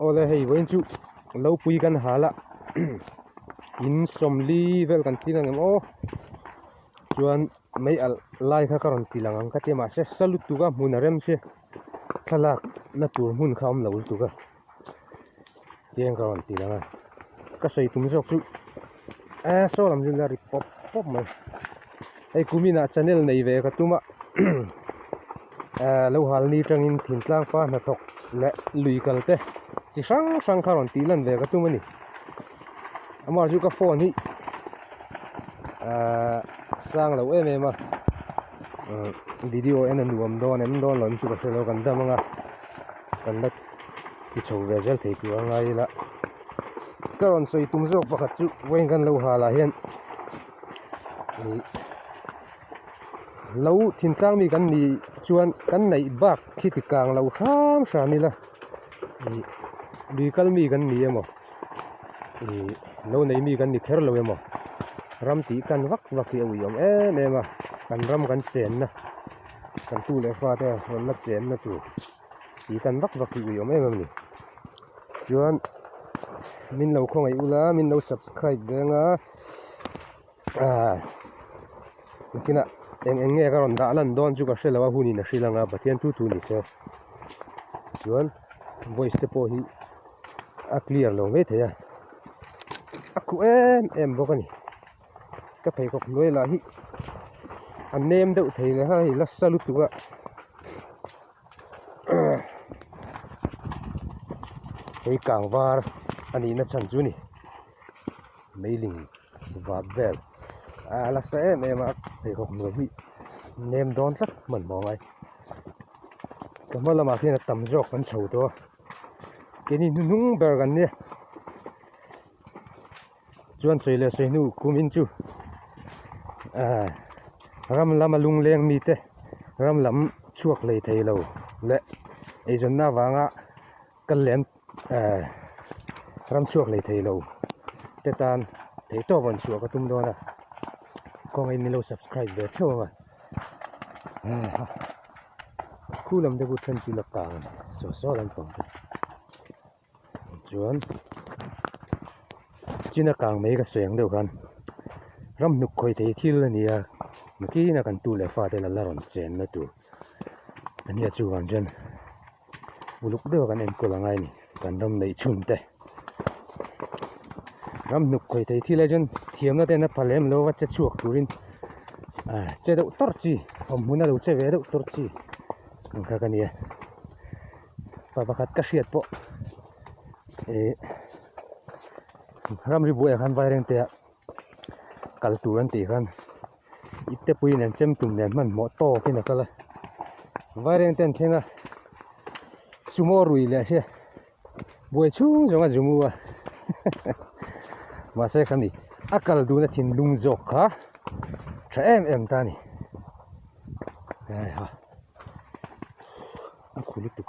Awle hei vawiin chu lopui kan hal a in sawmli vel kan tling ang em aw chuan mei alh lai kha ka rawn ti lang ang ka ti a mahse sa lutuk a hmun a rem sia thlalak na tur hmun kha a awm lo lutuk a tiang ka rawn ti lang a ka sawi tum zawk chu eh saw lam chu la ri pawp pawp mai hei kuminah channel nei ve ka tum a eh lo hal ni tangin thingtlang pa hnathawk leh lui kal te chi hrang hrang kha rawn tih lan ve ka tum a ni amah chu ka phone hi ahh sang lo em em a umm video en a nuam dawn em dawn lo chu ka hre lo kan dam anga kan la ti chho ve zel thei tur a ngai ila ka rawn sawi tum zawk pakhat chu vawiin kan lo hal ah hian ih lo thingtlang mi kan nih chuan kan neih bak khi ti kang lo hram hram ila ih lui kal mi kan ni emaw ih lo nei mi kan ni kher lo emaw ram tih kan vak vak hi a ui awm em em a kan ram kan chenna kan tu leh fate rawn la chenna tur tih kan vak vak hi ui awm em em a ni chuan min lo khawngaih ula min lo subscribe veng a ah nakinah eng eng nge ka rawn dah lan dawn chu ka hre lo a hun in a hrilh ang a Pathian thu thu ni se chuan voice te pawh hi a clear lo mai thei a a khuh em em bawk a ni ka pheikhawk hnuai lah hi a nem deuh thei leh a hei nasa lutuk a. Hei kang var a nihna chhan chu a ni meiling vap vel a nasa em em a pheikhawk hnuai hi nem dawn tlat hmanhmawh a ngai ka hma lamah khian a tam zawk kan chho tawh a keini hnuhnung ber kan nia. Chuan sawi leh sawi hnu kumin chu ahh ram lama lungleng mite ram lam chhuak hlei thei lo leh eizawnna avanga kal lem ahh ram chhuak hlei thei lo te tan theihtawp rawn chhuah ka tum dawn a kawngin min lo subscribe ve theuh ang a ahh khu lam te pawh then chu la kang saw saw lampang te. Chuan china kang mai ka sawi ang deuh khan ram hnuk khawih thei thil a ni a nakin a kan tu leh fate la la rawn chen na tur a nia chuvang chuan uluk deuh a kan enkawl a ngai a ni kan ram neih chhun te ram hnuk khawih thei thil ah chuan thiamna ten a pha lem lo a che chhuak turin ah che deuh tawrh chi awm hmun a lo che ve deuh tawrh chi ang kha ka nia. Pa pakhat ka hriat pawh ih ramri buaiah khan vairengte ah kal tur an tih khan ipte pui nen chem tum nen hmanhmawh tawk in a kal a vairengte an thleng a sumo rui leh sia buai chhung zawng a zu mu a mahse khami a kal dun a thinlung zawk kha tha em em ta a ni heiha. A khu lutuk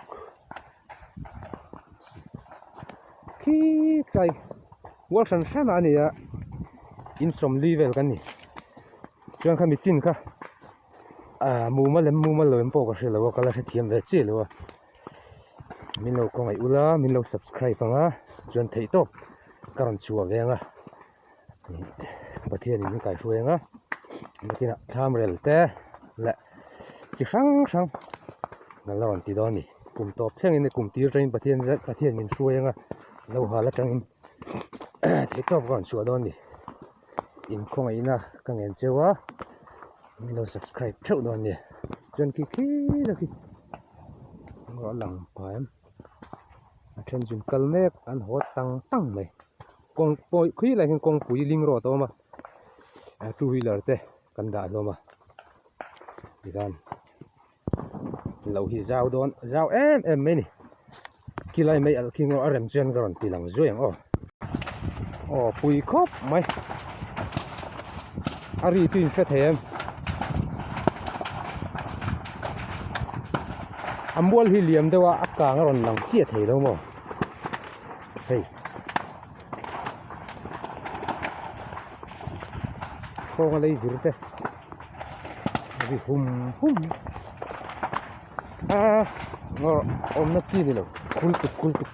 khi tlai mual hran hran a ni a in sawmli vel kan ni chuan khami chin kha ah mumal em mumal lo em pawh ka hre lo a ka la hrethiam ve chiah lo a min lo khawngaih ula min lo subscribe ang a chuan theih tawp ka rawn chhuah ve ang a. Pathianin min kaihruai ang a nakinah thlam rel te leh chi hrang hrang kan la rawn ti dawn a ni kum tawp thlengin kum tir atangin Pathian Pathian min hruai ang a lo hal atangin theihtawp ka rawn chhuah dawn a ni inkhawngaihna ka ngen cheu a min lo subscribe theuh dawn a nia chuan khi khi te khi a lang pah em a then chu kal mek an haw tang tang mai. Kawng pawh khui lai hian kawngpui ling rawt a awm a two wheeler te kan dah hlawm a tikhan lo hi zau dawn zau em em mai a ni khilai mai alh khi a rem chuan ka rawn ti lang zuai ang aw aw pui khawp mai a ri chu in hre thei em a mual hi liam deuh a a kang a rawn lang chiah thei lo maw. Hei Thawng a lei vir te a ri hum hum a ngawr awmna chi ni lo khul tuk khul tuk.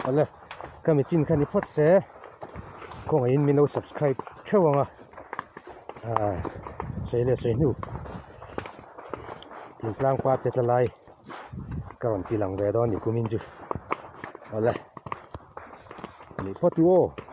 Awle ka mi chin kha ni phawt se kawngaihin min lo subscribe theuh ang a ah sawi leh sawi hnu thingtlang pa che tla lai ka rawn ti lang ve dawn ni kumin chu awle ni phawt u aw.